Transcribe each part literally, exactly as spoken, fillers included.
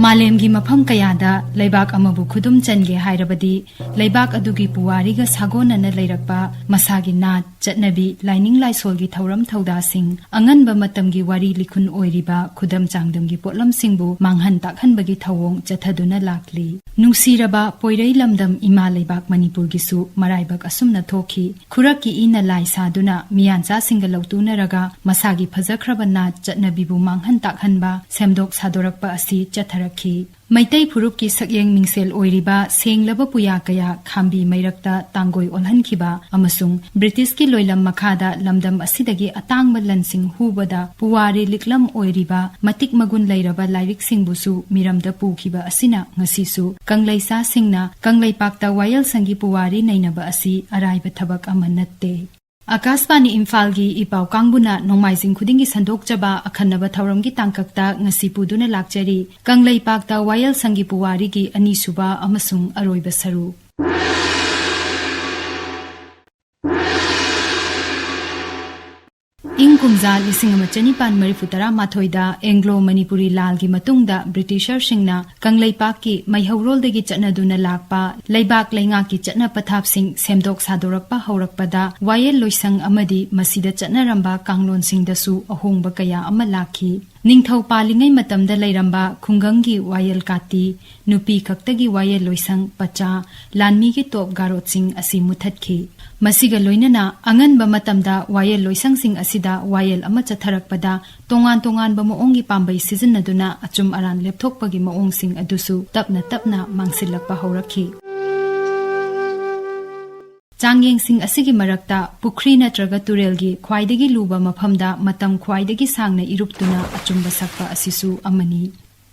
ꯃꯥꯂꯦꯝꯒꯤ ꯃꯐꯝ ꯀꯌꯥꯗ ꯂꯩꯕꯥꯛ ꯑꯃꯕꯨ ꯈꯨꯗꯨꯝ ꯆꯟꯒꯦ ꯍꯥꯏꯔꯕꯗꯤ, ꯂꯩꯕꯥꯛ ꯑꯗꯨꯒꯤ ꯄꯨꯋꯥꯔꯤꯒ ꯁꯥꯒꯣꯟꯅꯅ ꯂꯩꯔꯛꯄ ꯃꯁꯥꯒꯤ ꯅꯥꯠ, ꯆꯠꯅꯕꯤ, ꯂꯥꯏꯅꯤꯡ ꯂꯥꯏꯁꯣꯜꯒꯤ ꯊꯧꯔꯝ ꯊꯧꯗꯥꯁꯤꯡ, ꯑꯉꯟꯕ ꯃꯇꯝꯒꯤ ꯋꯥꯔꯤ ꯂꯤꯈꯨꯟ ꯑꯣꯏꯔꯤꯕ ꯈꯨꯗꯝ ꯆꯥꯡꯗꯝꯒꯤ ꯄꯣꯠꯂꯝꯁꯤꯡꯕꯨ ꯃꯥꯡꯍꯟ ꯇꯥꯛꯍꯟꯕꯒꯤ ꯊꯧꯑꯣꯡ ꯆꯠꯊꯗꯨꯅ ꯂꯥꯛꯂꯤ꯫ ꯅꯨꯡꯁꯤꯔꯕ ꯄꯣꯏꯔꯩ ꯂꯝꯗꯝ ꯏꯃꯥ ꯂꯩꯕꯥꯛ ꯃꯅꯤꯄꯨꯔꯒꯤꯁꯨ ꯃꯔꯥꯏꯕꯛ ꯑꯁꯨꯝꯅ ꯊꯣꯛꯈꯤ꯫ ꯈꯨꯔꯛꯀꯤ ꯏꯅ ꯂꯥꯏ ꯁꯥꯗꯨꯅ ꯃꯤꯌꯥꯟꯆꯥꯁꯤꯡꯒ ꯂꯧꯇꯨꯅꯔꯒ ꯃꯁꯥꯒꯤ ꯐꯖꯈ꯭ꯔꯕ ꯅꯥꯠ ꯆꯠꯅꯕꯤꯕꯨ ꯃꯥꯡꯍꯟ ꯇꯥꯛꯍꯟꯕ, ꯁꯦꯝꯗꯣꯛ ꯁꯥꯗꯣꯔꯛꯄ ꯑꯁꯤ ꯆꯠꯊꯔꯛꯈꯤ꯫ ꯃꯩꯇꯩ ꯐꯨꯔꯨꯞꯀꯤ ꯁꯛꯌꯦꯡ ꯃꯤꯡꯁꯦꯜ ꯑꯣꯏꯔꯤꯕ ꯁꯦꯡꯂꯕ ꯄꯨꯌꯥ ꯀꯌꯥ ꯈꯥꯝꯕꯤ ꯃꯩꯔꯛꯇ ꯇꯥꯡꯒꯣꯏ ꯑꯣꯜꯍꯟꯈꯤꯕ ꯑꯃꯁꯨꯡ ꯕ꯭ꯔꯤꯇꯤꯁꯀꯤ ꯂꯣꯏꯂꯝ ꯃꯈꯥꯗ ꯂꯝꯗꯝ ꯑꯁꯤꯗꯒꯤ ꯑꯇꯥꯡꯕ ꯂꯟꯁꯤꯡ ꯍꯨꯕꯗ ꯄꯨꯋꯥꯔꯤ ꯂꯤꯛꯂꯝ ꯑꯣꯏꯔꯤꯕ ꯃꯇꯤꯛ ꯃꯒꯨꯟ ꯂꯩꯔꯕ ꯂꯥꯏꯔꯤꯛꯁꯤꯡꯕꯨꯁꯨ ꯃꯤꯔꯝꯗ ꯄꯨꯈꯤꯕ ꯑꯁꯤꯅ ꯉꯁꯤꯁꯨ ꯀꯪꯂꯩꯁꯥꯁꯤꯡꯅ ꯀꯪꯂꯩꯄꯥꯛꯇ ꯋꯥꯌꯦꯜꯁꯪꯒꯤ ꯄꯨꯋꯥꯔꯤ ꯅꯩꯅꯕ ꯑꯁꯤ ꯑꯔꯥꯏꯕ ꯊꯕꯛ ꯑꯃ ꯅꯠꯇꯦ꯫ ꯑꯀꯥꯁꯕꯥꯅꯤ ꯏꯝꯐꯥꯜꯒꯤ ꯏ ꯄꯥꯎ ꯀꯥꯡꯕꯨꯅ ꯅꯣꯡꯃꯥꯏꯖꯤꯡ ꯈꯨꯗꯤꯡꯒꯤ ꯁꯟꯗꯣꯛꯆꯕ ꯑꯈꯟꯅꯕ ꯊꯧꯔꯝꯒꯤ ꯇꯥꯡꯀꯛꯇ ꯉꯁꯤ ꯄꯨꯗꯨꯅ ꯂꯥꯛꯆꯔꯤ꯫ ꯀꯪꯂꯩꯄꯥꯛꯇ ꯋꯥꯌꯦꯜꯁꯪꯒꯤ ꯄꯨꯋꯥꯔꯤꯒꯤ ꯑꯅꯤꯁꯨꯕ ꯑꯃꯁꯨꯡ ꯑꯔꯣꯏꯕ ꯁꯔꯨꯛ꯫ ꯏꯪ ꯀꯨꯝꯖꯥ ꯂꯤꯁꯤꯡ ꯑꯃ ꯆꯅꯤꯄꯥꯟ ꯃꯔꯤꯐꯨ ꯇꯔꯥ ꯃꯥꯊꯣꯏꯗ ꯑꯦꯡꯒ꯭ꯂꯣ ꯃꯅꯤꯄꯨꯔꯤ ꯂꯥꯜꯒꯤ ꯃꯇꯨꯡꯗ ꯕ꯭ꯔꯤꯇꯤꯁꯔꯁꯤꯡꯅ ꯀꯪꯂꯩꯄꯥꯛꯀꯤ ꯃꯩꯍꯧꯔꯣꯜꯗꯒꯤ ꯆꯠꯅꯗꯨꯅ ꯂꯥꯛꯄ ꯂꯩꯕꯥꯛ ꯂꯩꯉꯥꯛꯀꯤ ꯆꯠꯅ ꯄꯊꯥꯞꯁꯤꯡ ꯁꯦꯝꯗꯣꯛ ꯁꯥꯗꯣꯔꯛꯄ ꯍꯧꯔꯛꯄꯗ ꯋꯥꯌꯦꯜ ꯂꯣꯏꯁꯪ ꯑꯃꯗꯤ ꯃꯁꯤꯗ ꯆꯠꯅꯔꯝꯕ ꯀꯥꯡꯂꯣꯟꯁꯤꯡꯗꯁꯨ ꯑꯍꯣꯡꯕ ꯀꯌꯥ ꯑꯃ ꯂꯥꯛꯈꯤ꯫ ꯅꯤꯡꯊꯧ ꯄꯥꯜꯂꯤꯉꯩ ꯃꯇꯝꯗ ꯂꯩꯔꯝꯕ ꯈꯨꯡꯒꯪꯒꯤ ꯋꯥꯌꯦꯜ ꯀꯥꯇꯤ, ꯅꯨꯄꯤ ꯈꯛꯇꯒꯤ ꯋꯥꯌꯦꯜ ꯂꯣꯏꯁꯪ ꯄꯆꯥ, ꯂꯥꯟꯃꯤꯒꯤ ꯇꯣꯞ ꯒꯥꯔꯣꯠꯁꯤꯡ ꯑꯁꯤ ꯃꯨꯊꯠꯈꯤ꯫ ꯃꯁꯤꯒ ꯂꯣꯏꯅꯅ ꯑꯉꯟꯕ ꯃꯇꯝꯗ ꯋꯥꯌꯦꯜ ꯂꯣꯏꯁꯪꯁꯤꯡ ꯑꯁꯤꯗ ꯋꯥꯌꯦꯜ ꯑꯃ ꯆꯠꯊꯔꯛꯄꯗ ꯇꯣꯉꯥꯟ ꯇꯣꯉꯥꯟꯕ ꯃꯑꯣꯡꯒꯤ ꯄꯥꯝꯕꯩ ꯁꯤꯖꯤꯟꯅꯗꯨꯅ ꯑꯆꯨꯝ ꯑꯔꯥꯟ ꯂꯦꯞꯊꯣꯛꯄꯒꯤ ꯃꯑꯣꯡꯁꯤꯡ ꯑꯗꯨꯁꯨ ꯇꯞꯅ ꯇꯞꯅ ꯃꯥꯡꯁꯤꯜꯂꯛꯄ ꯍꯧꯔꯛꯈꯤ꯫ ꯆꯥꯡꯌꯦꯡꯁꯤꯡ ꯑꯁꯤꯒꯤ ꯃꯔꯛꯇ ꯄꯨꯈ꯭ꯔꯤ ꯅꯠꯇ꯭ꯔꯒ ꯇꯨꯔꯦꯜꯒꯤ ꯈ꯭ꯋꯥꯏꯗꯒꯤ ꯂꯨꯕ ꯃꯐꯝꯗ ꯃꯇꯝ ꯈ꯭ꯋꯥꯏꯗꯒꯤ ꯁꯥꯡꯅ ꯏꯔꯨꯞꯇꯨꯅ ꯑꯆꯨꯝꯕ ꯁꯛꯄ ꯑꯁꯤꯁꯨ ꯑꯃꯅꯤ꯫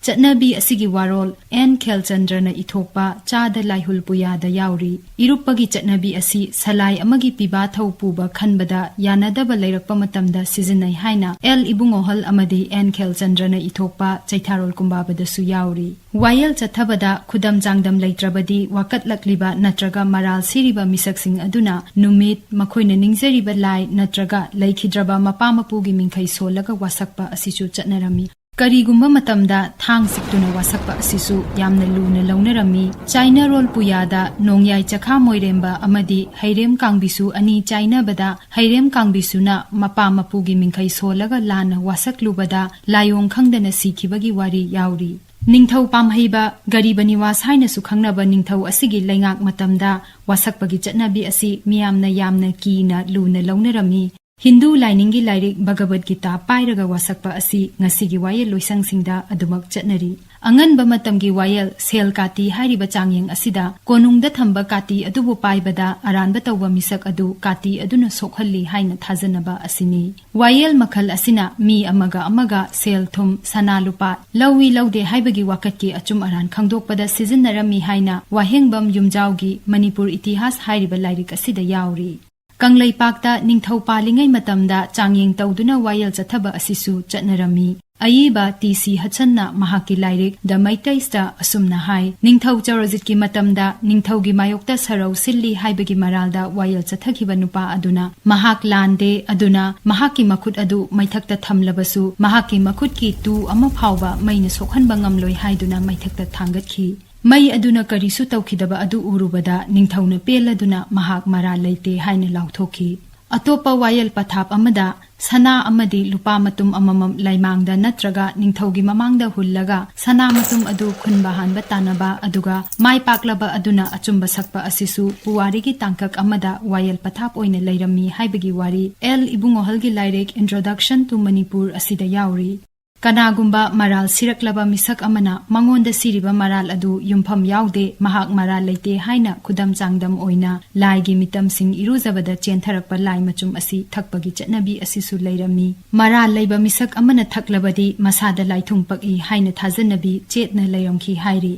ꯆꯠꯅꯕꯤ ꯑꯁꯤꯒꯤ ꯋꯥꯔꯣꯜ ꯑꯦꯟ ꯈꯦꯜꯆꯟꯗ꯭ꯔꯅ ꯏꯊꯣꯛꯄ ꯆꯥꯗ ꯂꯥꯏꯍꯨꯜ ꯄꯨꯌꯥꯗ ꯌꯥꯎꯔꯤ꯫ ꯏꯔꯨꯞꯄꯒꯤ ꯆꯠꯅꯕꯤ ꯑꯁꯤ ꯁꯂꯥꯏ ꯑꯃꯒꯤ ꯄꯤꯕꯥ ꯊꯧ ꯄꯨꯕ ꯈꯟꯕꯗ ꯌꯥꯅꯗꯕ ꯂꯩꯔꯛꯄ ꯃꯇꯝꯗ ꯁꯤꯖꯤꯟꯅꯩ ꯍꯥꯏꯅ ꯑꯦꯜ ꯏꯕꯨꯡꯉꯣꯍꯜ ꯑꯃꯗꯤ ꯑꯦꯟ ꯈꯦꯜꯆꯟꯗ꯭ꯔꯅ ꯏꯊꯣꯛꯄ ꯆꯩꯊꯥꯔꯣꯜ ꯀꯨꯝꯕꯥꯕꯗꯁꯨ ꯌꯥꯎꯔꯤ꯫ ꯋꯥꯌꯦꯜ ꯆꯠꯊꯕꯗ ꯈꯨꯗꯝ ꯆꯥꯡꯗꯝ ꯂꯩꯇ꯭ꯔꯕꯗꯤ ꯋꯥꯀꯠꯂꯛꯂꯤꯕ ꯅꯠꯇ꯭ꯔꯒ ꯃꯔꯥꯜ ꯁꯤꯔꯤꯕ ꯃꯤꯁꯛꯁꯤꯡ ꯑꯗꯨꯅ ꯅꯨꯃꯤꯠ, ꯃꯈꯣꯏꯅ ꯅꯤꯡꯖꯔꯤꯕ ꯂꯥꯏ ꯅꯠꯇ꯭ꯔꯒ ꯂꯩꯈꯤꯗ꯭ꯔꯕ ꯃꯄꯥ ꯃꯄꯨꯒꯤ ꯃꯤꯡꯈꯩ ꯁꯣꯜꯂꯒ ꯋꯥꯁꯛꯄ ꯑꯁꯤꯁꯨ ꯆꯠꯅꯔꯝꯃꯤ꯫ ꯀꯔꯤꯒꯨꯝꯕ ꯃꯇꯝꯗ ꯊꯥꯡ ꯁꯤꯛꯇꯨꯅ ꯋꯥꯁꯛꯄ ꯑꯁꯤꯁꯨ ꯌꯥꯝꯅ ꯂꯨꯅ ꯂꯧꯅꯔꯝꯃꯤ꯫ ꯆꯥꯏꯅꯥꯔꯣꯜ ꯄꯨꯌꯥꯗ ꯅꯣꯡꯌꯥꯏ ꯆꯈꯥ ꯃꯣꯏꯔꯦꯝꯕ ꯑꯃꯗꯤ ꯍꯩꯔꯦꯝ ꯀꯥꯡꯕꯤꯁꯨ ꯑꯅꯤ ꯆꯥꯏꯅꯕꯗ ꯍꯩꯔꯦꯝ ꯀꯥꯡꯕꯤꯁꯨꯅ ꯃꯄꯥ ꯃꯄꯨꯒꯤ ꯃꯤꯡꯈꯩ ꯁꯣꯜꯂꯒ ꯂꯥꯟꯅ ꯋꯥꯁꯛꯂꯨꯕꯗ ꯂꯥꯏꯑꯣꯡ ꯈꯪꯗꯅ ꯁꯤꯈꯤꯕꯒꯤ ꯋꯥꯔꯤ ꯌꯥꯎꯔꯤ꯫ ꯅꯤꯡꯊꯧ ꯄꯥꯝꯍꯩꯕ ꯒꯔꯤꯕ ꯅꯤꯋꯥꯁ ꯍꯥꯏꯅꯁꯨ ꯈꯪꯅꯕ ꯅꯤꯡꯊꯧ ꯑꯁꯤꯒꯤ ꯂꯩꯉꯥꯛ ꯃꯇꯝꯗ ꯋꯥꯁꯛꯄꯒꯤ ꯆꯠꯅꯕꯤ ꯑꯁꯤ ꯃꯤꯌꯥꯝꯅ ꯌꯥꯝꯅ ꯀꯤꯅ ꯂꯨꯅ ꯂꯧꯅꯔꯝꯃꯤ꯫ ꯍꯤꯟꯗꯨ ꯂꯥꯏꯅꯤꯡꯒꯤ ꯂꯥꯏꯔꯤꯛ ꯚꯒꯕꯠ ꯒꯤꯇꯥ ꯄꯥꯏꯔꯒ ꯋꯥꯁꯛꯄ ꯑꯁꯤ ꯉꯁꯤꯒꯤ ꯋꯥꯌꯦꯜ ꯂꯣꯏꯁꯪꯁꯤꯡꯗ ꯑꯗꯨꯃꯛ ꯆꯠꯅꯔꯤ꯫ ꯑꯉꯟꯕ ꯃꯇꯝꯒꯤ ꯋꯥꯌꯦꯜ ꯁꯦꯜ ꯀꯥꯇꯤ ꯍꯥꯏꯔꯤꯕ ꯆꯥꯡꯌꯦꯡ ꯑꯁꯤꯗ ꯀꯣꯅꯨꯡꯗ ꯊꯝꯕ ꯀꯥꯇꯤ ꯑꯗꯨꯕꯨ ꯄꯥꯏꯕꯗ ꯑꯔꯥꯟꯕ ꯇꯧꯕ ꯃꯤꯁꯛ ꯑꯗꯨ ꯀꯥꯇꯤ ꯑꯗꯨꯅ ꯁꯣꯛꯍꯜꯂꯤ ꯍꯥꯏꯅ ꯊꯥꯖꯅꯕ ꯑꯁꯤꯅꯤ꯫ ꯋꯥꯌꯦꯜ ꯃꯈꯜ ꯑꯁꯤꯅ ꯃꯤ ꯑꯃꯒ ꯑꯃꯒ ꯁꯦꯜ ꯊꯨꯝ, ꯁꯅꯥ ꯂꯨꯄꯥ ꯂꯧꯏ ꯂꯧꯗꯦ ꯍꯥꯏꯕꯒꯤ ꯋꯥꯀꯠꯀꯤ ꯑꯆꯨꯝ ꯑꯔꯥꯟ ꯈꯪꯗꯣꯛꯄꯗ ꯁꯤꯖꯤꯟꯅꯔꯝꯃꯤ ꯍꯥꯏꯅ ꯋꯥꯍꯦꯡꯕꯝ ꯌꯨꯝꯖꯥꯎꯒꯤ ꯃꯅꯤꯄꯨꯔ ꯏꯇꯤꯍꯥꯁ ꯍꯥꯏꯔꯤꯕ ꯂꯥꯏꯔꯤꯛ ꯑꯁꯤꯗ ꯌꯥꯎꯔꯤ꯫ ꯀꯪꯂꯩꯄꯥꯛꯇ ꯅꯤꯡꯊꯧ ꯄꯥꯜꯂꯤꯉꯩ ꯃꯇꯝꯗ ꯆꯥꯡꯌꯦꯡ ꯇꯧꯗꯨꯅ ꯋꯥꯌꯦꯜ ꯆꯠꯊꯕ ꯑꯁꯤꯁꯨ ꯆꯠꯅꯔꯝꯃꯤ꯫ ꯑꯏꯕ ꯇꯤ ꯁꯤ ꯍꯠꯁꯟꯅ ꯃꯍꯥꯛꯀꯤ ꯂꯥꯏꯔꯤꯛ ꯗ ꯃꯩꯇꯩꯁꯇ ꯑꯁꯨꯝꯅ ꯍꯥꯏ, ꯅꯤꯡꯊꯧ ꯆꯧꯔꯖꯤꯠꯀꯤ ꯃꯇꯝꯗ ꯅꯤꯡꯊꯧꯒꯤ ꯃꯥꯌꯣꯛꯇ ꯁꯔꯧ ꯁꯤꯜꯂꯤ ꯍꯥꯏꯕꯒꯤ ꯃꯔꯥꯜꯗ ꯋꯥꯌꯦꯜ ꯆꯠꯊꯈꯤꯕ ꯅꯨꯄꯥ ꯑꯗꯨꯅ ꯃꯍꯥꯛ ꯂꯥꯟꯗꯦ, ꯑꯗꯨꯅ ꯃꯍꯥꯛꯀꯤ ꯃꯈꯨꯠ ꯑꯗꯨ ꯃꯩꯊꯛꯇ ꯊꯝꯂꯕꯁꯨ ꯃꯍꯥꯛꯀꯤ ꯃꯈꯨꯠꯀꯤ ꯇꯨ ꯑꯃ ꯐꯥꯎꯕ ꯃꯩꯅ ꯁꯣꯛꯍꯟꯕ ꯉꯝꯂꯣꯏ ꯍꯥꯏꯗꯨꯅ ꯃꯩꯊꯛꯇ ꯊꯥꯡꯒꯠꯈꯤ꯫ ꯃꯩ ꯑꯗꯨꯅ ꯀꯔꯤꯁꯨ ꯇꯧꯈꯤꯗꯕ ꯑꯗꯨ ꯎꯔꯨꯕꯗ ꯅꯤꯡꯊꯧꯅ ꯄꯦꯜꯂꯗꯨꯅ ꯃꯍꯥꯛ ꯃꯔꯥꯜ ꯂꯩꯇꯦ ꯍꯥꯏꯅ ꯂꯥꯎꯊꯣꯛꯈꯤ꯫ ꯑꯇꯣꯞꯄ ꯋꯥꯌꯦꯜ ꯄꯊꯥꯞ ꯑꯃꯗ ꯁꯅꯥ ꯑꯃꯗꯤ ꯂꯨꯄꯥ ꯃꯇꯨꯝ ꯑꯃꯃꯝ ꯂꯩꯃꯥꯡꯗ ꯅꯠꯇ꯭ꯔꯒ ꯅꯤꯡꯊꯧꯒꯤ ꯃꯃꯥꯡꯗ ꯍꯨꯜꯂꯒ ꯁꯅꯥ ꯃꯇꯨꯝ ꯑꯗꯨ ꯈꯨꯟꯕ ꯍꯥꯟꯕ ꯇꯥꯟꯅꯕ, ꯑꯗꯨꯒ ꯃꯥꯏ ꯄꯥꯛꯂꯕ ꯑꯗꯨꯅ ꯑꯆꯨꯝꯕ ꯁꯛꯄ ꯑꯁꯤꯁꯨ ꯄꯨꯋꯥꯔꯤꯒꯤ ꯇꯥꯡꯀꯛ ꯑꯃꯗ ꯋꯥꯌꯦꯜ ꯄꯊꯥꯞ ꯑꯣꯏꯅ ꯂꯩꯔꯝꯃꯤ ꯍꯥꯏꯕꯒꯤ ꯋꯥꯔꯤ ꯑꯦꯜ ꯏꯕꯨꯡꯉꯣꯍꯜꯒꯤ ꯂꯥꯏꯔꯤꯛ Introduction to Manipur ꯑꯁꯤꯗ ꯌꯥꯎꯔꯤ꯫ ꯀꯅꯥꯒꯨꯝꯕ ꯃꯔꯥꯜ ꯁꯤꯔꯛꯂꯕ ꯃꯤꯁꯛ ꯑꯃꯅ ꯃꯉꯣꯟꯗ ꯁꯤꯔꯤꯕ ꯃꯔꯥꯜ ꯑꯗꯨ ꯌꯨꯝꯐꯝ ꯌꯥꯎꯗꯦ, ꯃꯍꯥꯛ ꯃꯔꯥꯜ ꯂꯩꯇꯦ ꯍꯥꯏꯅ ꯈꯨꯗꯝ ꯆꯥꯡꯗꯝ ꯑꯣꯏꯅ ꯂꯥꯏꯒꯤ ꯃꯤꯇꯝꯁꯤꯡ ꯏꯔꯨꯖꯕꯗ ꯆꯦꯟꯊꯔꯛꯄ ꯂꯥꯏ ꯃꯆꯨꯝ ꯑꯁꯤ ꯊꯛꯄꯒꯤ ꯆꯠꯅꯕꯤ ꯑꯁꯤꯁꯨ ꯂꯩꯔꯝꯃꯤ꯫ ꯃꯔꯥꯜ ꯂꯩꯕ ꯃꯤꯁꯛ ꯑꯃꯅ ꯊꯛꯂꯕꯗꯤ ꯃꯁꯥꯗ ꯂꯥꯏꯊꯨꯡ ꯄꯛꯏ ꯍꯥꯏꯅ ꯊꯥꯖꯅꯕꯤ ꯆꯦꯠꯅ ꯂꯩꯔꯝꯈꯤ ꯍꯥꯏꯔꯤ꯫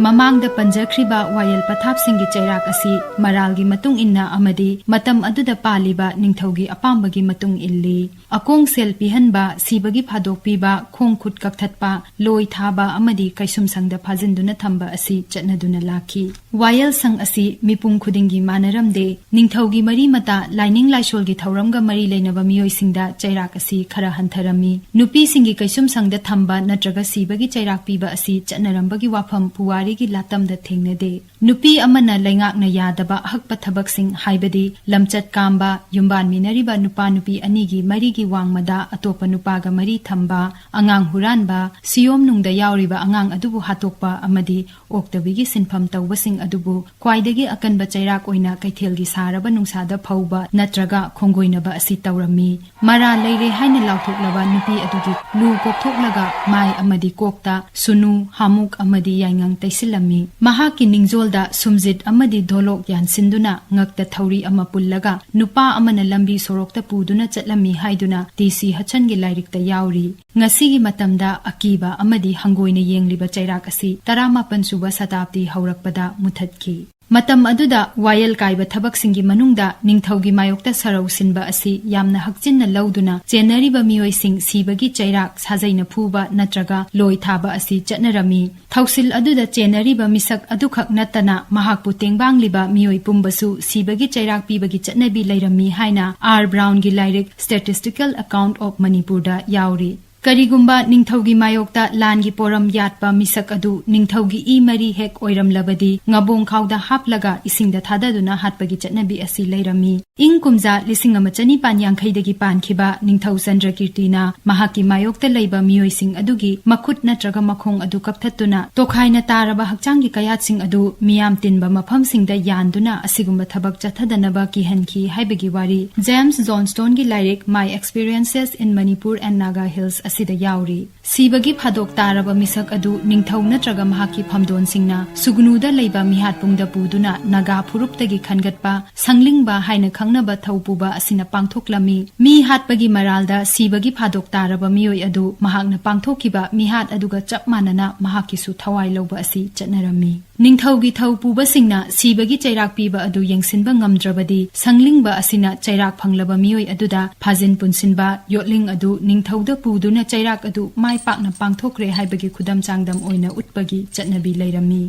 ꯃꯃꯥꯡꯗ ꯄꯟꯖꯈ꯭ꯔꯤꯕ ꯋꯥꯌꯦꯜ ꯄꯊꯥꯞꯁꯤꯡꯒꯤ ꯆꯩꯔꯥꯛ ꯑꯁꯤ ꯃꯔꯥꯜꯒꯤ ꯃꯇꯨꯡ ꯏꯟꯅ ꯑꯃꯗꯤ ꯃꯇꯝ ꯑꯗꯨꯗ ꯄꯥꯜꯂꯤꯕ ꯅꯤꯡꯊꯧꯒꯤ ꯑꯄꯥꯝꯕꯒꯤ ꯃꯇꯨꯡ ꯏꯜꯂꯤ꯫ ꯑꯀꯣꯡ ꯁꯦꯜ ꯄꯤꯍꯟꯕ, ꯁꯤꯕꯒꯤ ꯐꯥꯗꯣꯛ ꯄꯤꯕ, ꯈꯣꯡ ꯈꯨꯠ ꯀꯛꯊꯠꯄ, ꯂꯣꯏ ꯊꯥꯕ ꯑꯃꯗꯤ ꯀꯩꯁꯨꯝꯁꯪꯗ ꯐꯥꯖꯤꯟꯗꯨꯅ ꯊꯝꯕ ꯑꯁꯤ ꯆꯠꯅꯗꯨꯅ ꯂꯥꯛꯈꯤ꯫ ꯋꯥꯌꯦꯜꯁꯪ ꯑꯁꯤ ꯃꯤꯄꯨꯝ ꯈꯨꯗꯤꯡꯒꯤ ꯃꯥꯟꯅꯔꯝꯗꯦ꯫ ꯅꯤꯡꯊꯧꯒꯤ ꯃꯔꯤ ꯃꯇꯥ, ꯂꯥꯏꯅꯤꯡ ꯂꯥꯏꯁꯣꯜꯒꯤ ꯊꯧꯔꯝꯒ ꯃꯔꯤ ꯂꯩꯅꯕ ꯃꯤꯑꯣꯏꯁꯤꯡꯗ ꯆꯩꯔꯥꯛ ꯑꯁꯤ ꯈꯔ ꯍꯟꯊꯔꯝꯃꯤ꯫ ꯅꯨꯄꯤꯁꯤꯡꯒꯤ ꯀꯩꯁꯨꯝꯁꯪꯗ ꯊꯝꯕ ꯅꯠꯇ꯭ꯔꯒ ꯁꯤꯕꯒꯤ ꯆꯩꯔꯥꯛ ꯄꯤꯕ ꯑꯁꯤ ꯆꯠꯅꯔꯝꯕꯒꯤ ꯋꯥꯐꯝ ꯄꯨꯋꯥꯔꯤꯒꯤ ꯂꯥꯇꯝꯗ ꯊꯦꯡꯅꯗꯦ꯫ ꯅꯨꯄꯤ ꯑꯃꯅ ꯂꯩꯉꯥꯛꯅ ꯌꯥꯗꯕ ꯑꯍꯛꯄ ꯊꯕꯛꯁꯤꯡ, ꯍꯥꯏꯕꯗꯤ ꯂꯝꯆꯠ ꯀꯥꯝꯕ, ꯌꯨꯝꯕꯥꯟꯃꯤꯟꯅꯔꯤꯕ ꯅꯨꯄꯥ ꯅꯨꯄꯤ ꯑꯅꯤꯒꯤ ꯃꯔꯤꯒꯤ ꯋꯥꯡꯃꯗ ꯑꯇꯣꯞꯄ ꯅꯨꯄꯥꯒ ꯃꯔꯤ ꯊꯝꯕ, ꯑꯉꯥꯡ ꯍꯨꯔꯥꯟꯕ, ꯁꯤꯌꯣꯝ ꯅꯨꯡꯗ ꯌꯥꯎꯔꯤꯕ ꯑꯉꯥꯡ ꯑꯗꯨꯕꯨ ꯍꯥꯠꯇꯣꯛꯄ ꯑꯃꯗꯤ ꯑꯣꯛꯇꯕꯤꯒꯤ ꯁꯤꯟꯐꯝ ꯇꯧꯕꯁꯤꯡ ꯑꯗꯨꯕꯨ ꯈ꯭ꯋꯥꯏꯗꯒꯤ ꯑꯀꯟꯕ ꯆꯩꯔꯥꯛ ꯑꯣꯏꯅ ꯀꯩꯊꯦꯜꯒꯤ ꯁꯥꯔꯕ ꯅꯨꯡꯁꯥꯗ ꯐꯧꯕ ꯅꯠꯇ꯭ꯔꯒ ꯈꯣꯡꯒꯣꯏꯅꯕ ꯑꯁꯤ ꯇꯧꯔꯝꯃꯤ꯫ ꯃꯔꯥꯜ ꯂꯩꯔꯦ ꯍꯥꯏꯅ ꯂꯥꯎꯊꯣꯛꯂꯕ ꯅꯨꯄꯤ ꯑꯗꯨꯒꯤ ꯂꯨ ꯀꯣꯛꯊꯣꯛꯂꯒ ꯃꯥꯏ ꯑꯃꯗꯤ ꯀꯣꯛꯇ ꯁꯨꯅꯨ, ꯍꯥꯃꯨꯛ ꯑꯃꯗꯤ ꯌꯥꯏꯉꯪ ꯇꯩꯁꯤꯜꯂꯝꯃꯤ꯫ ꯃꯍꯥꯛꯀꯤ ꯅꯤꯡꯖꯣꯜꯗ ꯁꯨꯝꯖꯤꯠ ꯑꯃꯗꯤ ꯙꯣꯂꯣꯛ ꯌꯥꯟꯁꯤꯟꯗꯨꯅ ꯉꯛꯇ ꯊꯧꯔꯤ ꯑꯃ ꯄꯨꯜꯂꯒ ꯅꯨꯄꯥ ꯑꯃꯅ ꯂꯝꯕꯤ ꯁꯣꯔꯣꯛꯇ ꯄꯨꯗꯨꯅ ꯆꯠꯂꯝꯃꯤ ꯍꯥꯏꯗꯨꯅ ꯇꯤ ꯁꯤ ꯍꯠꯁꯟꯒꯤ ꯂꯥꯏꯔꯤꯛꯇ ꯌꯥꯎꯔꯤ꯫ ꯉꯁꯤꯒꯤ ꯃꯇꯝꯗ ꯑꯀꯤꯕ ꯑꯃꯗꯤ ꯍꯪꯒꯣꯏꯅ ꯌꯦꯡꯂꯤꯕ ꯆꯩꯔꯥꯛ ꯑꯁꯤ ꯇꯔꯥꯃꯥꯄꯟ ꯁꯨꯕ ꯁꯇꯥꯕꯗꯤ ꯍꯧꯔꯛꯄꯗ ꯃꯨꯊꯠꯈꯤ꯫ ꯃꯇꯝ ꯑꯗꯨꯗ ꯋꯥꯌꯦꯜ ꯀꯥꯏꯕ ꯊꯕꯛꯁꯤꯡꯒꯤ ꯃꯅꯨꯡꯗ ꯅꯤꯡꯊꯧꯒꯤ ꯃꯥꯌꯣꯛꯇ ꯁꯔꯧ ꯁꯤꯟꯕ ꯑꯁꯤ ꯌꯥꯝꯅ ꯍꯛꯆꯤꯟꯅ ꯂꯧꯗꯨꯅ ꯆꯦꯟꯅꯔꯤꯕ ꯃꯤꯑꯣꯏꯁꯤꯡ ꯁꯤꯕꯒꯤ ꯆꯩꯔꯥꯛ, ꯁꯥꯖꯩꯅ ꯐꯨꯕ ꯅꯠꯇ꯭ꯔꯒ ꯂꯣꯏ ꯊꯥꯕ ꯑꯁꯤ ꯆꯠꯅꯔꯝꯃꯤ꯫ ꯊꯧꯁꯤꯜ ꯑꯗꯨꯗ ꯆꯦꯟꯅꯔꯤꯕ ꯃꯤꯁꯛ ꯑꯗꯨꯈꯛ ꯅꯠꯇꯅ ꯃꯍꯥꯛꯄꯨ ꯇꯦꯡꯕꯥꯡꯂꯤꯕ ꯃꯤꯑꯣꯏ ꯄꯨꯝꯕꯁꯨ ꯁꯤꯕꯒꯤ ꯆꯩꯔꯥꯛ ꯄꯤꯕꯒꯤ ꯆꯠꯅꯕꯤ ꯂꯩꯔꯝꯃꯤ ꯍꯥꯏꯅ ꯑꯥꯔ ꯕ꯭ꯔꯥꯎꯟꯒꯤ ꯂꯥꯏꯔꯤꯛ Statistical Account of Manipurꯗ ꯌꯥꯎꯔꯤ꯫ ꯀꯔꯤꯒꯨꯝꯕ ꯅꯤꯡꯊꯧꯒꯤ ꯃꯥꯌꯣꯛꯇ ꯂꯥꯟꯒꯤ ꯄꯣꯔꯝ ꯌꯥꯠꯄ ꯃꯤꯁꯛ ꯑꯗꯨ ꯅꯤꯡꯊꯧꯒꯤ ꯏ ꯃꯔꯤ ꯍꯦꯛ ꯑꯣꯏꯔꯝꯂꯕꯗꯤ ꯉꯕꯣꯡ ꯈꯥꯎꯗ ꯍꯥꯞꯂꯒ ꯏꯁꯤꯡꯗ ꯊꯥꯗꯗꯨꯅ ꯍꯥꯠꯄꯒꯤ ꯆꯠꯅꯕꯤ ꯑꯁꯤ ꯂꯩꯔꯝꯃꯤ꯫ ꯏꯪ ꯀꯨꯝꯖꯥ ꯂꯤꯁꯤꯡ ꯑꯃ ꯆꯅꯤꯄꯥꯟ ꯌꯥꯡꯈꯩꯗꯒꯤ ꯄꯥꯟꯈꯤꯕ ꯅꯤꯡꯊꯧ ꯆꯟꯗ꯭ꯔꯀꯤꯔꯇꯤꯅ ꯃꯍꯥꯛꯀꯤ ꯃꯥꯌꯣꯛꯇ ꯂꯩꯕ ꯃꯤꯑꯣꯏꯁꯤꯡ ꯑꯗꯨꯒꯤ ꯃꯈꯨꯠ ꯅꯠꯇ꯭ꯔꯒ ꯃꯈꯣꯡ ꯑꯗꯨ ꯀꯛꯊꯠꯇꯨꯅ ꯇꯣꯈꯥꯏꯅ ꯇꯥꯔꯕ ꯍꯛꯆꯥꯡꯒꯤ ꯀꯌꯥꯠꯁꯤꯡ ꯑꯗꯨ ꯃꯤꯌꯥꯝ ꯇꯤꯟꯕ ꯃꯐꯝꯁꯤꯡꯗ ꯌꯥꯟꯗꯨꯅ ꯑꯁꯤꯒꯨꯝꯕ ꯊꯕꯛ ꯆꯠꯊꯗꯅꯕ ꯀꯤꯍꯟꯈꯤ ꯍꯥꯏꯕꯒꯤ ꯋꯥꯔꯤ ꯖꯦꯝꯁ ꯖꯣꯟꯁꯇꯣꯟꯒꯤ ꯂꯥꯏꯔꯤꯛ My Experiences in Manipur and Naga Hills ꯑꯁꯤꯗ ꯌꯥꯎꯔꯤ꯫ ꯁꯤꯕꯒꯤ ꯐꯥꯗꯣꯛ ꯇꯥꯔꯕ ꯃꯤꯁꯛ ꯑꯗꯨ ꯅꯤꯡꯊꯧ ꯅꯠꯇ꯭ꯔꯒ ꯃꯍꯥꯛꯀꯤ ꯐꯝꯗꯣꯟꯁꯤꯡꯅ ꯁꯨꯒꯅꯨꯗ ꯂꯩꯕ ꯃꯤꯍꯥꯠꯄꯨꯡꯗ ꯄꯨꯗꯨꯅ ꯅꯥꯒꯥ ꯐꯨꯔꯨꯞꯇꯒꯤ ꯈꯟꯒꯠꯄ ꯁꯪꯂꯤꯡꯕ ꯍꯥꯏꯅ ꯈꯪꯅꯕ ꯊꯧ ꯄꯨꯕ ꯑꯁꯤꯅ ꯄꯥꯡꯊꯣꯛꯂꯝꯃꯤ꯫ ꯃꯤ ꯍꯥꯠꯄꯒꯤ ꯃꯔꯥꯜꯗ ꯁꯤꯕꯒꯤ ꯐꯥꯗꯣꯛ ꯇꯥꯔꯕ ꯃꯤꯑꯣꯏ ꯑꯗꯨ ꯃꯍꯥꯛꯅ ꯄꯥꯡꯊꯣꯛꯈꯤꯕ ꯃꯤꯍꯥꯠ ꯑꯗꯨꯒ ꯆꯞ ꯃꯥꯟꯅꯅ ꯃꯍꯥꯛꯀꯤꯁꯨ ꯊꯋꯥꯏ ꯂꯧꯕ ꯑꯁꯤ ꯆꯠꯅꯔꯝꯃꯤ꯫ ꯅꯤꯡꯊꯧꯒꯤ ꯊꯧ ꯄꯨꯕꯁꯤꯡꯅ ꯁꯤꯕꯒꯤ ꯆꯩꯔꯥꯛ ꯄꯤꯕ ꯑꯗꯨ ꯌꯦꯡꯁꯤꯟꯕ ꯉꯝꯗ꯭ꯔꯕꯗꯤ, ꯁꯪꯂꯤꯡꯕ ꯑꯁꯤꯅ ꯆꯩꯔꯥꯛ ꯐꯪꯂꯕ ꯃꯤꯑꯣꯏ ꯑꯗꯨꯗ ꯐꯥꯖꯤꯟ ꯄꯨꯟꯁꯤꯟꯕ, ꯌꯣꯠꯂꯤꯡ ꯑꯗꯨ ꯅꯤꯡꯊꯧꯗ ꯄꯨꯗꯨꯅ ꯆꯩꯔꯥꯛ ꯑꯗꯨ ꯃꯥꯏ ꯄꯥꯛꯅ ꯄꯥꯡꯊꯣꯛꯈ꯭ꯔꯦ ꯍꯥꯏꯕꯒꯤ ꯈꯨꯗꯝ ꯆꯥꯡꯗꯝ ꯑꯣꯏꯅ ꯎꯠꯄꯒꯤ ꯆꯠꯅꯕꯤ ꯂꯩꯔꯝꯃꯤ꯫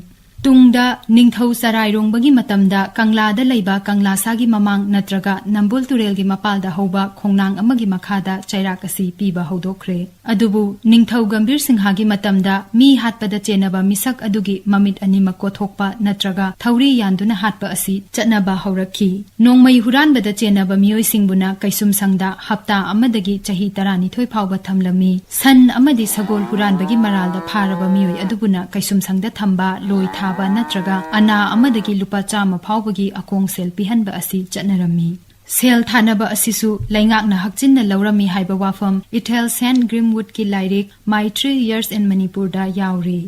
ꯇꯨꯡꯗ ꯅꯤꯡꯊꯧ ꯆꯔꯥꯏꯔꯣꯡꯕꯒꯤ ꯃꯇꯝꯗ ꯀꯪꯂꯥꯗ ꯂꯩꯕ ꯀꯪꯂꯥꯁꯥꯒꯤ ꯃꯃꯥꯡ ꯅꯠꯇ꯭ꯔꯒ ꯅꯝꯕꯨꯜ ꯇꯨꯔꯦꯜꯒꯤ ꯃꯄꯥꯜꯗ ꯍꯧꯕ ꯈꯣꯡꯅꯥꯡ ꯑꯃꯒꯤ ꯃꯈꯥꯗ ꯆꯩꯔꯥꯛ ꯑꯁꯤ ꯄꯤꯕ ꯍꯧꯗꯣꯛꯈ꯭ꯔꯦ꯫ ꯑꯗꯨꯕꯨ ꯅꯤꯡꯊꯧ ꯒꯝꯚꯤꯔ ꯁꯤꯡꯍꯒꯤ ꯃꯇꯝꯗ ꯃꯤ ꯍꯥꯠꯄꯗ ꯆꯦꯟꯅꯕ ꯃꯤꯁꯛ ꯑꯗꯨꯒꯤ ꯃꯃꯤꯠ ꯑꯅꯤꯃꯛ ꯀꯣꯊꯣꯛꯄ ꯅꯠꯇ꯭ꯔꯒ ꯊꯧꯔꯤ ꯌꯥꯟꯗꯨꯅ ꯍꯥꯠꯄ ꯑꯁꯤ ꯆꯠꯅꯕ ꯍꯧꯔꯛꯈꯤ꯫ ꯅꯣꯡꯃꯩ ꯍꯨꯔꯥꯟꯕꯗ ꯆꯦꯟꯅꯕ ꯃꯤꯑꯣꯏꯁꯤꯡꯕꯨꯅ ꯀꯩꯁꯨꯝꯁꯪꯗ ꯍꯞꯇꯥ ꯑꯃꯗꯒꯤ ꯆꯍꯤ ꯇꯔꯥꯅꯤꯊꯣꯏ ꯐꯥꯎꯕ ꯊꯝꯂꯝꯃꯤ꯫ ꯁꯟ ꯑꯃꯗꯤ ꯁꯒꯣꯜ ꯍꯨꯔꯥꯟꯕꯒꯤ ꯃꯔꯥꯜꯗ ꯐꯥꯔꯕ ꯃꯤꯑꯣꯏ ꯑꯗꯨꯕꯨꯅ ꯀꯩꯁꯨꯝꯁꯪꯗ ꯊꯝꯕ, ꯂꯣꯏ ꯊꯥꯕ ꯅꯠꯇ꯭ꯔꯒ ꯑꯅꯥ ꯑꯃꯗꯒꯤ ꯂꯨꯄꯥ ꯆꯥꯝꯃ ꯐꯥꯎꯕꯒꯤ ꯑꯀꯣꯡ ꯁꯦꯜ ꯄꯤꯍꯟꯕ ꯑꯁꯤ ꯆꯠꯅꯔꯝꯃꯤ꯫ ꯁꯦꯜ ꯊꯥꯅꯕ ꯑꯁꯤꯁꯨ ꯂꯩꯉꯥꯛꯅ ꯍꯛꯆꯤꯟꯅ ꯂꯧꯔꯝꯃꯤ ꯍꯥꯏꯕ ꯋꯥꯐꯝ ꯏꯊꯦꯜ ꯁꯦꯟ ꯒ꯭ꯔꯤꯝꯋꯨꯗꯀꯤ ꯂꯥꯏꯔꯤꯛ My Three Years in Manipurꯗ ꯌꯥꯎꯔꯤ꯫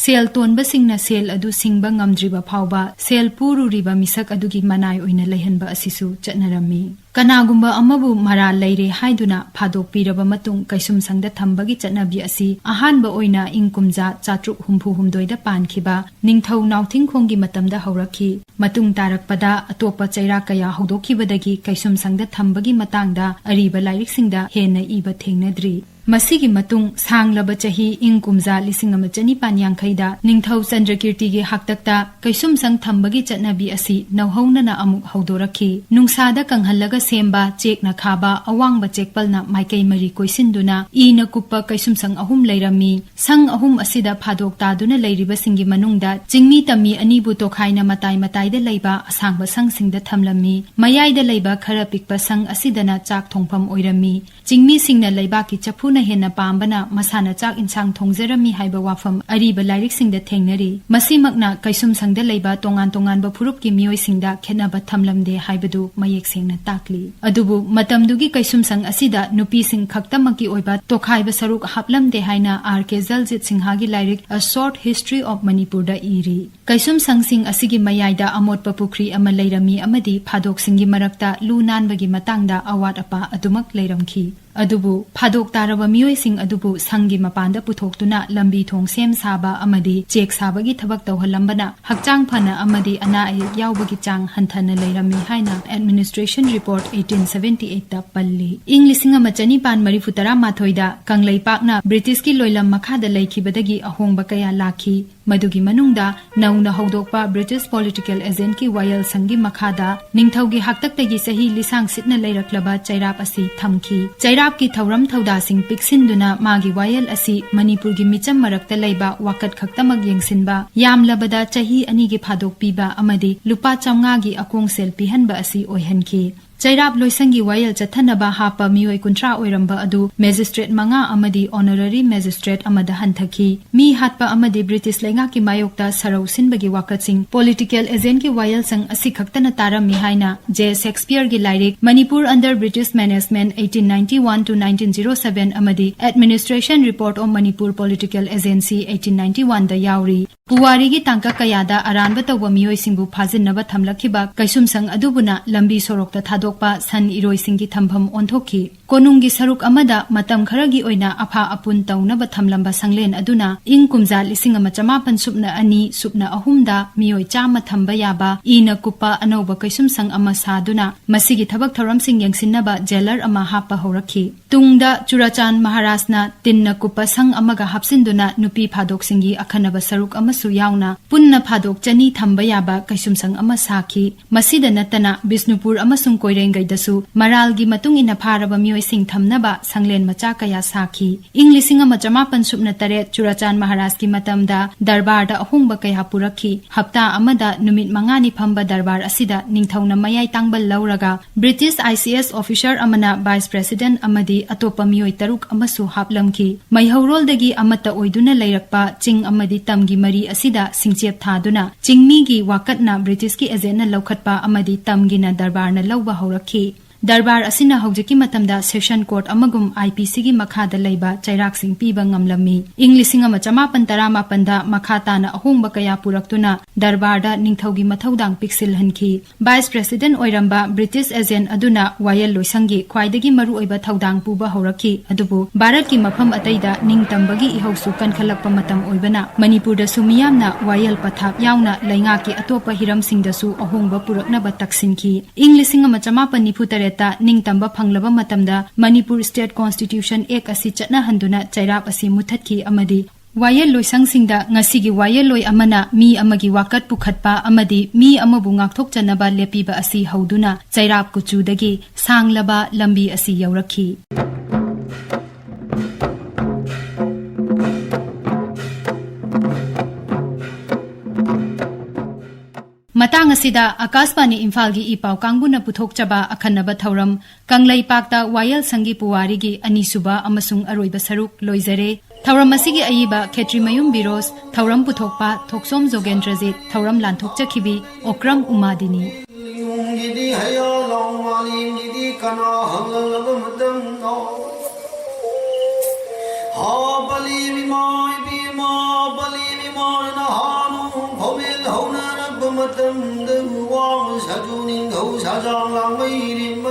ꯁꯦꯜ ꯇꯣꯟꯕꯁꯤꯡꯅ ꯁꯦꯜ ꯑꯗꯨ ꯁꯤꯡꯕ ꯉꯝꯗ꯭ꯔꯤꯕ ꯐꯥꯎꯕ ꯁꯦꯜ ꯄꯨꯔꯨꯔꯤꯕ ꯃꯤꯁꯛ ꯑꯗꯨꯒꯤ ꯃꯅꯥꯏ ꯑꯣꯏꯅ ꯂꯩꯍꯟꯕ ꯑꯁꯤꯁꯨ ꯆꯠꯅꯔꯝꯃꯤ꯫ ꯀꯅꯥꯒꯨꯝꯕ ꯑꯃꯕꯨ ꯃꯔꯥꯜ ꯂꯩꯔꯦ ꯍꯥꯏꯗꯨꯅ ꯐꯥꯗꯣꯛꯄꯤꯔꯕ ꯃꯇꯨꯡ ꯀꯩꯁꯨꯝꯁꯪꯗ ꯊꯝꯕꯒꯤ ꯆꯠꯅꯕꯤ ꯑꯁꯤ ꯑꯍꯥꯟꯕ ꯑꯣꯏꯅ ꯏꯪ ꯀꯨꯝꯖꯥ ꯆꯥꯇ꯭ꯔꯨꯛ ꯍꯨꯝꯐꯨ ꯍꯨꯝꯗꯣꯏꯗ ꯄꯥꯟꯈꯤꯕ ꯅꯤꯡꯊꯧ ꯅꯥꯎꯊꯤꯡꯈꯣꯡꯒꯤ ꯃꯇꯝꯗ ꯍꯧꯔꯛꯈꯤ꯫ ꯃꯇꯨꯡ ꯇꯥꯔꯛꯄꯗ ꯑꯇꯣꯞꯄ ꯆꯩꯔꯥꯛ ꯀꯌꯥ ꯍꯧꯗꯣꯛꯈꯤꯕꯗꯒꯤ ꯀꯩꯁꯨꯝꯁꯪꯗ ꯊꯝꯕꯒꯤ ꯃꯇꯥꯡꯗ ꯑꯔꯤꯕ ꯂꯥꯏꯔꯤꯛꯁꯤꯡꯗ ꯍꯦꯟꯅ ꯏꯕ ꯊꯦꯡꯅꯗ꯭ꯔꯤ꯫ ꯃꯁꯤꯒꯤ ꯃꯇꯨꯡ ꯁꯥꯡꯂꯕ ꯆꯍꯤ ꯏꯪ ꯀꯨꯝꯖꯥ ꯂꯤꯁꯤꯡ ꯑꯃ ꯆꯅꯤꯄꯥꯟ ꯌꯥꯡꯈꯩꯗ ꯅꯤꯡꯊꯧ ꯆꯟꯗ꯭ꯔꯀꯤꯔꯇꯤꯒꯤ ꯍꯥꯛꯇꯛꯇ ꯀꯩꯁꯨꯝꯁꯪ ꯊꯝꯕꯒꯤ ꯆꯠꯅꯕꯤ ꯑꯁꯤ ꯅꯧꯍꯧꯅꯅ ꯑꯃꯨꯛ ꯍꯧꯗꯣꯔꯛꯈꯤ꯫ ꯅꯨꯡꯁꯥꯗ ꯀꯪꯍꯜꯂꯒ ꯁꯦꯝꯕ ꯆꯦꯛꯅ ꯈꯥꯕ ꯑꯋꯥꯡꯕ ꯆꯦꯛꯄꯜꯅ ꯃꯥꯏꯀꯩ ꯃꯔꯤ ꯀꯣꯏꯁꯤꯟꯗꯨꯅ ꯏꯅ ꯀꯨꯞꯄ ꯀꯩꯁꯨꯝꯁꯪ ꯑꯍꯨꯝ ꯂꯩꯔꯝꯃꯤ꯫ ꯁꯪ ꯑꯍꯨꯝ ꯑꯁꯤꯗ ꯐꯥꯗꯣꯛ ꯇꯥꯗꯨꯅ ꯂꯩꯔꯤꯕꯁꯤꯡꯒꯤ ꯃꯅꯨꯡꯗ ꯆꯤꯡꯃꯤ ꯇꯝꯃꯤ ꯑꯅꯤꯕꯨ ꯇꯣꯈꯥꯏꯅ ꯃꯇꯥꯏ ꯃꯇꯥꯏꯗ ꯂꯩꯕ ꯑꯁꯥꯡꯕ ꯁꯪꯁꯤꯡꯗ ꯊꯝꯂꯝꯃꯤ꯫ ꯃꯌꯥꯏꯗ ꯂꯩꯕ ꯈꯔ ꯄꯤꯛꯄ ꯁꯪ ꯑꯁꯤꯗꯅ ꯆꯥꯛ ꯊꯣꯡꯐꯝ ꯑꯣꯏꯔꯝꯃꯤ꯫ ꯆꯤꯡꯃꯤꯁꯤꯡꯅ ꯂꯩꯕꯥꯛꯀꯤ ꯆꯐꯨꯅ ꯍꯦꯟꯅ ꯄꯥꯝꯕꯅ ꯃꯁꯥꯅ ꯆꯥꯛ ꯏꯟꯁꯥꯡ ꯊꯣꯡꯖꯔꯝꯃꯤ ꯍꯥꯏꯕ ꯋꯥꯐꯝ ꯑꯔꯤꯕ ꯂꯥꯏꯔꯤꯛꯁꯤꯡꯗ ꯊꯦꯡꯅꯔꯤ꯫ ꯃꯁꯤꯃꯛꯅ ꯀꯩꯁꯨꯝꯁꯪꯗ ꯂꯩꯕ ꯇꯣꯉꯥꯟ ꯇꯣꯉꯥꯟꯕ ꯐꯨꯔꯨꯞꯀꯤ ꯃꯤꯑꯣꯏꯁꯤꯡꯗ ꯈꯦꯠꯅꯕ ꯊꯝꯂꯝꯗꯦ ꯍꯥꯏꯕꯗꯨ ꯃꯌꯦꯛ ꯁꯦꯡꯅ ꯇꯥꯛꯂꯤ꯫ ꯑꯗꯨꯕꯨ ꯃꯇꯝꯗꯨꯒꯤ ꯀꯩꯁꯨꯝꯁꯪ ꯑꯁꯤꯗ ꯅꯨꯄꯤꯁꯤꯡ ꯈꯛꯇꯃꯛꯀꯤ ꯑꯣꯏꯕ ꯇꯣꯈꯥꯏꯕ ꯁꯔꯨꯛ ꯍꯥꯞꯂꯝꯗꯦ ꯍꯥꯏꯅ ꯑꯥꯔ ꯀꯦ ꯖꯜꯖꯤꯠ ꯁꯤꯡꯍꯒꯤ ꯂꯥꯏꯔꯤꯛ A Short History of Manipurꯗ ꯏꯔꯤ꯫ ꯀꯩꯁꯨꯝꯁꯪꯁꯤꯡ ꯑꯁꯤꯒꯤ ꯃꯌꯥꯏꯗ ꯑꯃꯣꯠꯄ ꯄꯨꯈ꯭ꯔꯤ ꯑꯃ ꯂꯩꯔꯝꯃꯤ ꯑꯃꯗꯤ ꯐꯥꯗꯣꯛꯁꯤꯡꯒꯤ ꯃꯔꯛꯇ ꯂꯨ ꯅꯥꯟꯕꯒꯤ ꯃꯇꯥꯡꯗ ꯑꯋꯥꯠ ꯑꯄꯥ ꯑꯗꯨꯃꯛ ꯂꯩꯔꯝꯈꯤ꯫ ꯑꯗꯨꯕꯨ ꯐꯥꯗꯣꯛ ꯇꯥꯔꯕ ꯃꯤꯑꯣꯏꯁꯤꯡ ꯑꯗꯨꯕꯨ ꯁꯪꯒꯤ ꯃꯄꯥꯟꯗ ꯄꯨꯊꯣꯛꯇꯨꯅ ꯂꯝꯕꯤ ꯊꯣꯡ ꯁꯦꯝ ꯁꯥꯕ ꯑꯃꯗꯤ ꯆꯦꯛ ꯁꯥꯕꯒꯤ ꯊꯕꯛ ꯇꯧꯍꯜꯂꯝꯕꯅ ꯍꯛꯆꯥꯡ ꯐꯅ ꯑꯃꯗꯤ ꯑꯅꯥ ꯑꯌꯦꯛ ꯌꯥꯎꯕꯒꯤ ꯆꯥꯡ ꯍꯟꯊꯅ ꯂꯩꯔꯝꯃꯤ ꯍꯥꯏꯅ Administration Report eighteen seventy eightꯇ ꯄꯜꯂꯤ꯫ ꯏꯪ ꯂꯤꯁꯤꯡ ꯑꯃ ꯆꯅꯤꯄꯥꯟ ꯃꯔꯤꯐꯨ ꯇꯔꯥꯃꯥꯊꯣꯏꯗ ꯀꯪꯂꯩꯄꯥꯛꯅ ꯕ꯭ꯔꯤꯇꯤꯁꯀꯤ ꯂꯣꯏꯂꯝ ꯃꯈꯥꯗ ꯂꯩꯈꯤꯕꯗꯒꯤ ꯑꯍꯣꯡꯕ ꯀꯌꯥ ꯂꯥꯛꯈꯤ꯫ ꯃꯗꯨꯒꯤ ꯃꯅꯨꯡꯗ ꯅꯧꯅ ꯍꯧꯗꯣꯛꯄ ꯕ꯭ꯔꯤꯇꯤꯁ ꯄꯣꯂꯤꯇꯤꯀꯦꯜ ꯑꯦꯖꯦꯟꯠꯀꯤ ꯋꯥꯌꯦꯜꯁꯪꯒꯤ ꯃꯈꯥꯗ ꯅꯤꯡꯊꯧꯒꯤ ꯍꯥꯛꯇꯛꯇꯒꯤ ꯆꯍꯤ ꯂꯤꯁꯥꯡ ꯁꯤꯠꯅ ꯂꯩꯔꯛꯂꯕ ꯆꯩꯔꯥꯞ ꯑꯁꯤ ꯊꯝꯈꯤ꯫ ꯆꯩꯔꯥꯞꯀꯤ ꯊꯧꯔꯝ ꯊꯧꯗꯥꯁꯤꯡ ꯄꯤꯛꯁꯤꯟꯗꯨꯅ ꯃꯥꯒꯤ ꯋꯥꯌꯦꯜ ꯑꯁꯤ ꯃꯅꯤꯄꯨꯔꯒꯤ ꯃꯤꯆꯝ ꯃꯔꯛꯇ ꯂꯩꯕ ꯋꯥꯀꯠ ꯈꯛꯇꯃꯛ ꯌꯦꯡꯁꯤꯟꯕ, ꯌꯥꯝꯂꯕꯗ ꯆꯍꯤ ꯑꯅꯤꯒꯤ ꯐꯥꯗꯣꯛ ꯄꯤꯕ ꯑꯃꯗꯤ ꯂꯨꯄꯥ ꯆꯥꯝꯃꯉꯥꯒꯤ ꯑꯀꯣꯡꯁꯦꯜ ꯄꯤꯍꯟꯕ ꯑꯁꯤ ꯑꯣꯏꯍꯟꯈꯤ꯫ ꯆꯩꯔꯥꯞ ꯂꯣꯏꯁꯪꯒꯤ ꯋꯥꯌꯦꯜ ꯆꯠꯊꯅꯕ ꯍꯥꯞꯄ ꯃꯤꯑꯣꯏ ꯀꯨꯟꯊ꯭ꯔꯥ ꯑꯣꯏꯔꯝꯕ ꯑꯗꯨ ꯃꯦꯖꯤꯁꯇ꯭ꯔꯦꯠ ꯃꯉꯥ ꯑꯃꯗꯤ ꯑꯣꯅꯔꯔꯤ ꯃꯦꯖꯤꯁꯇ꯭ꯔꯦꯠ ꯑꯃꯗ ꯍꯟꯊꯈꯤ꯫ ꯃꯤ ꯍꯥꯠꯄ ꯑꯃꯗꯤ ꯕ꯭ꯔꯤꯇꯤꯁ ꯂꯩꯉꯥꯛꯀꯤ ꯃꯥꯌꯣꯛꯇ ꯁꯔꯧ ꯁꯤꯟꯕꯒꯤ ꯋꯥꯀꯠꯁꯤꯡ ꯄꯣꯂꯤꯇꯤꯀꯦꯜ ꯑꯦꯖꯦꯟꯠꯀꯤ ꯋꯥꯌꯦꯜꯁꯪ ꯑꯁꯤ ꯈꯛꯇꯅ ꯇꯥꯔꯝꯃꯤ ꯍꯥꯏꯅ ꯖꯦ ꯁꯦꯛꯁꯄꯤꯌꯔꯒꯤ ꯂꯥꯏꯔꯤꯛ Manipur under British management eighteen ninety-one to nineteen zero seven ꯑꯃꯗꯤ Administration Report of Manipur Political Agency eighteen ninety-oneꯗ ꯌꯥꯎꯔꯤ꯫ ꯄꯨꯋꯥꯔꯤꯒꯤ ꯇꯥꯡꯀꯛ ꯀꯌꯥꯗ ꯑꯔꯥꯟꯕ ꯇꯧꯕ ꯃꯤꯑꯣꯏꯁꯤꯡꯕꯨ ꯐꯥꯖꯤꯟꯅꯕ ꯊꯝꯂꯛꯈꯤꯕ ꯀꯩꯁꯨꯝꯁꯪ ꯑꯗꯨꯕꯨꯅ ꯂꯝꯕꯤ ꯁꯣꯔꯣꯛꯇ ꯊꯥꯗꯣꯛ ꯊꯣꯛꯄ ꯁꯟ ꯏꯔꯣꯏꯁꯤꯡꯒꯤ ꯊꯝꯐꯝ ꯑꯣꯟꯊꯣꯛꯈꯤ꯫ ꯀꯣꯅꯨꯡꯒꯤ ꯁꯔꯨꯛ ꯑꯃꯗ ꯃꯇꯝ ꯈꯔꯒꯤ ꯑꯣꯏꯅ ꯑꯐꯥ ꯑꯄꯨꯟ ꯇꯧꯅꯕ ꯊꯝꯂꯝꯕ ꯁꯪꯂꯦꯟ ꯑꯗꯨꯅ ꯏꯪ ꯀꯨꯝꯖꯥ ꯂꯤꯁꯤꯡ ꯑꯃ ꯆꯃꯥꯄꯟ ꯁꯨꯞꯅ ꯑꯅꯤ ꯁꯨꯞꯅ ꯑꯍꯨꯝꯗ ꯃꯤꯑꯣꯏ ꯆꯥꯝꯃ ꯊꯝꯕ ꯌꯥꯕ ꯏꯅ ꯀꯨꯞꯄ ꯑꯅꯧꯕ ꯀꯩꯁꯨꯝꯁꯪ ꯑꯃ ꯁꯥꯗꯨꯅ ꯃꯁꯤꯒꯤ ꯊꯕꯛ ꯊꯧꯔꯝꯁꯤꯡ ꯌꯦꯡꯁꯤꯟꯅꯕ ꯖꯦꯂꯔ ꯑꯃ ꯍꯥꯞꯄ ꯍꯧꯔꯛꯈꯤ꯫ ꯇꯨꯡꯗ ꯆꯨꯔꯥꯆꯥꯟ ꯃꯍꯥꯔꯥꯖꯅ ꯇꯤꯟꯅ ꯀꯨꯞꯄ ꯁꯪ ꯑꯃꯒ ꯍꯥꯞꯆꯤꯟꯗꯨꯅ ꯅꯨꯄꯤ ꯐꯥꯗꯣꯛꯁꯤꯡꯒꯤ ꯑꯈꯟꯅꯕ ꯁꯔꯨꯛ ꯑꯃꯁꯨ ꯌꯥꯎꯅ ꯄꯨꯟꯅ ꯐꯥꯗꯣꯛ ꯆꯅꯤ ꯊꯝꯕ ꯌꯥꯕ ꯀꯩꯁꯨꯝꯁꯪ ꯑꯃ ꯁꯥꯈꯤ꯫ ꯃꯁꯤꯗ ꯅꯠꯇꯅ ꯕꯤꯁꯅꯨꯄꯨꯔ ꯑꯃꯁꯨꯡ ꯀꯣꯏꯔꯦꯡꯒꯩꯗꯁꯨ ꯃꯔꯥꯜꯒꯤ ꯃꯇꯨꯡ ꯏꯟꯅ ꯐꯥꯔꯕ ꯃꯤꯑꯣꯏꯁꯤꯡ ꯊꯝꯅꯕ ꯁꯪꯂꯦꯟ ꯃꯆꯥ ꯀꯌꯥ ꯁꯥꯈꯤ꯫ ꯏꯪ ꯂꯤꯁꯤꯡ ꯑꯃ ꯆꯃꯥꯄꯟ ꯁꯨꯞꯅ ꯇꯔꯦꯠ ꯆꯨꯔꯥꯆꯥꯟ ꯃꯍꯥꯔꯥꯖꯀꯤ ꯃꯇꯝꯗ ꯗꯔꯕꯥꯔꯗ ꯑꯍꯣꯡꯕ ꯀꯌꯥ ꯄꯨꯔꯛꯈꯤ꯫ ꯍꯞꯇꯥ ꯑꯃꯗ ꯅꯨꯃꯤꯠ ꯃꯉꯥꯅꯤ ꯐꯝꯕ ꯗꯔꯕꯥꯔ ꯑꯁꯤꯗ ꯅꯤꯡꯊꯧꯅ ꯃꯌꯥꯏ ꯇꯥꯡꯕꯜ ꯂꯧꯔꯒ ꯕ꯭ꯔꯤꯇꯤꯁ ICS officer ꯑꯃꯅ vice president ꯑꯃꯗꯤ ꯑꯇꯣꯞꯄ ꯃꯤꯑꯣꯏ ꯇꯔꯨꯛ ꯑꯃꯁꯨ ꯍꯥꯞꯂꯝꯈꯤ꯫ ꯃꯩꯍꯧꯔꯣꯜꯗꯒꯤ ꯑꯃꯠꯇ ꯑꯣꯏꯗꯨꯅ ꯂꯩꯔꯛꯄ ꯆꯤꯡ ꯑꯃꯗꯤ ꯇꯝꯒꯤ ꯃꯔꯤ ꯑꯁꯤꯗ ꯁꯤꯡꯆꯦꯞ ꯊꯥꯗꯨꯅ ꯆꯤꯡꯃꯤꯒꯤ ꯋꯥꯀꯠꯅ ꯕ꯭ꯔꯤꯇꯤꯁꯀꯤ agentꯅ ꯂꯧꯈꯠꯄ ꯑꯃꯗꯤ ꯇꯝꯒꯤꯅ ꯗꯔꯕꯥꯔꯅ ꯂꯧꯕ ꯍꯧꯔꯛꯈꯤ꯫ ꯗꯔꯕꯥꯔ ꯑꯁꯤꯅ ꯍꯧꯖꯤꯛꯀꯤ ꯃꯇꯝꯗ session court ꯑꯃꯒꯨꯝ IPCꯒꯤ ꯃꯈꯥꯗ ꯂꯩꯕ ꯆꯩꯔꯥꯛꯁꯤꯡ ꯄꯤꯕ ꯉꯝꯂꯝꯃꯤ꯫ ꯏꯪ ꯂꯤꯁꯤꯡ ꯑꯃ ꯆꯃꯥꯄꯟ ꯇꯔꯥꯃꯥꯄꯟꯗ ꯃꯈꯥ ꯇꯥꯅ ꯑꯍꯣꯡꯕ ꯀꯌꯥ ꯄꯨꯔꯛꯇꯨꯅ ꯗꯔꯕꯥꯔꯗ ꯅꯤꯡꯊꯧꯒꯤ ꯃꯊꯧꯗꯥꯡ ꯄꯤꯛꯁꯤꯜꯍꯟꯈꯤ꯫ Vice president ꯑꯣꯏꯔꯝꯕ ꯕ꯭ꯔꯤꯇꯤꯁ agent ꯑꯗꯨꯅ ꯋꯥꯌꯦꯜ ꯂꯣꯏꯁꯪꯒꯤ ꯈ꯭ꯋꯥꯏꯗꯒꯤ ꯃꯔꯨꯑꯣꯏꯕ ꯊꯧꯗꯥꯡ ꯄꯨꯕ ꯍꯧꯔꯛꯈꯤ, ꯑꯗꯨꯕꯨ ꯚꯥꯔꯠꯀꯤ ꯃꯐꯝ ꯑꯇꯩꯗ ꯅꯤꯡꯇꯝꯕꯒꯤ ꯏꯍꯧꯁꯨ ꯀꯟꯈꯠꯂꯛꯄ ꯃꯇꯝ ꯑꯣꯏꯕꯅ ꯃꯅꯤꯄꯨꯔꯗꯁꯨ ꯃꯤꯌꯥꯝꯅ ꯋꯥꯌꯦꯜ ꯄꯊꯥꯞ ꯌꯥꯎꯅ ꯂꯩꯉꯥꯛꯀꯤ ꯑꯇꯣꯞꯄ ꯍꯤꯔꯝꯁꯤꯡꯗꯁꯨ ꯑꯍꯣꯡꯕ ꯄꯨꯔꯛꯅꯕ ꯇꯛꯁꯤꯟꯈꯤ꯫ ꯏꯪ ꯂꯤꯁꯤꯡ ꯑꯃ ꯆꯃꯥꯄꯟ ꯅꯤꯐꯨ ꯇꯔꯦꯠꯇ ꯅꯤꯡꯇꯝꯕ ꯐꯪꯂꯕ ꯃꯇꯝꯗ ꯃꯅꯤꯄꯨꯔ State Constitution Act ꯑꯁꯤ ꯆꯠꯅꯍꯟꯗꯨꯅ ꯆꯩꯔꯥꯛ ꯑꯁꯤ ꯃꯨꯠꯊꯠꯈꯤ ꯑꯃꯗꯤ ꯋꯥꯌꯦꯜ ꯂꯣꯏꯁꯪꯁꯤꯡꯗ ꯉꯁꯤꯒꯤ ꯋꯥꯌꯦꯜꯂꯣꯏ ꯑꯃꯅ ꯃꯤ ꯑꯃꯒꯤ ꯋꯥꯀꯠ ꯄꯨꯈꯠꯄ ꯑꯃꯗꯤ ꯃꯤ ꯑꯃꯕꯨ ꯉꯥꯛꯊꯣꯛꯆꯅꯕ ꯂꯦꯞꯄꯤꯕ ꯑꯁꯤ ꯍꯧꯗꯨꯅ ꯆꯩꯔꯥꯛ ꯀꯨꯆꯨꯗꯒꯤ ꯁꯥꯡꯂꯕ ꯂꯝꯕꯤ ꯑꯁꯤ ꯌꯧꯔꯛꯈꯤ꯫ ꯃꯇꯥꯡ ꯑꯁꯤꯗ ꯑꯀꯥꯁꯕꯥꯅꯤ ꯏꯝꯐꯥꯜꯒꯤ ꯏ ꯄꯥꯎ ꯀꯥꯡꯕꯨꯅ ꯄꯨꯊꯣꯛꯆꯕ ꯑꯈꯟꯅꯕ ꯊꯧꯔꯝ ꯀꯪꯂꯩꯄꯥꯛꯇ ꯋꯥꯌꯦꯜ ꯁꯪꯒꯤ ꯄꯨꯋꯥꯔꯤꯒꯤ ꯑꯅꯤꯁꯨꯕ ꯑꯃꯁꯨꯡ ꯑꯔꯣꯏꯕ ꯁꯔꯨꯛ ꯂꯣꯏꯖꯔꯦ꯫ ꯊꯧꯔꯝ ꯑꯁꯤꯒꯤ ꯑꯏꯕ ꯈꯦꯇ꯭ꯔꯤꯃꯌꯨꯝ ꯕꯤꯔꯣꯖ, ꯊꯧꯔꯝ ꯄꯨꯊꯣꯛꯄ ꯊꯣꯛꯆꯣꯝ ꯖꯣꯒꯦꯟꯗ꯭ꯔꯖꯤꯠ, ꯊꯧꯔꯝ ꯂꯥꯟꯊꯣꯛꯆꯈꯤꯕꯤ ꯑꯣꯀ꯭ꯔꯝ ꯎꯃꯥꯗꯤꯅꯤ꯫ ꯌꯨꯝꯒꯤꯗꯤ ꯍꯌꯥ ꯂꯥꯎ ꯃꯥꯂꯦꯝꯒꯤꯗꯤ ꯀꯅꯥ ꯍꯪꯂꯕ ꯃꯇꯝꯗ ꯍꯥ ꯕꯂꯤ ꯏꯃꯥ ꯏꯕꯦꯝꯃ ꯕꯂꯤ ꯏꯃꯥꯅ ꯍꯥꯅꯨ ꯈꯣꯃꯦꯜ ꯍꯧꯅꯔꯛꯄ ꯃꯇꯝꯗ ꯋꯥꯡ ꯁꯥꯖꯨ ꯅꯤꯡꯊꯧ Zong Lang Wei Lim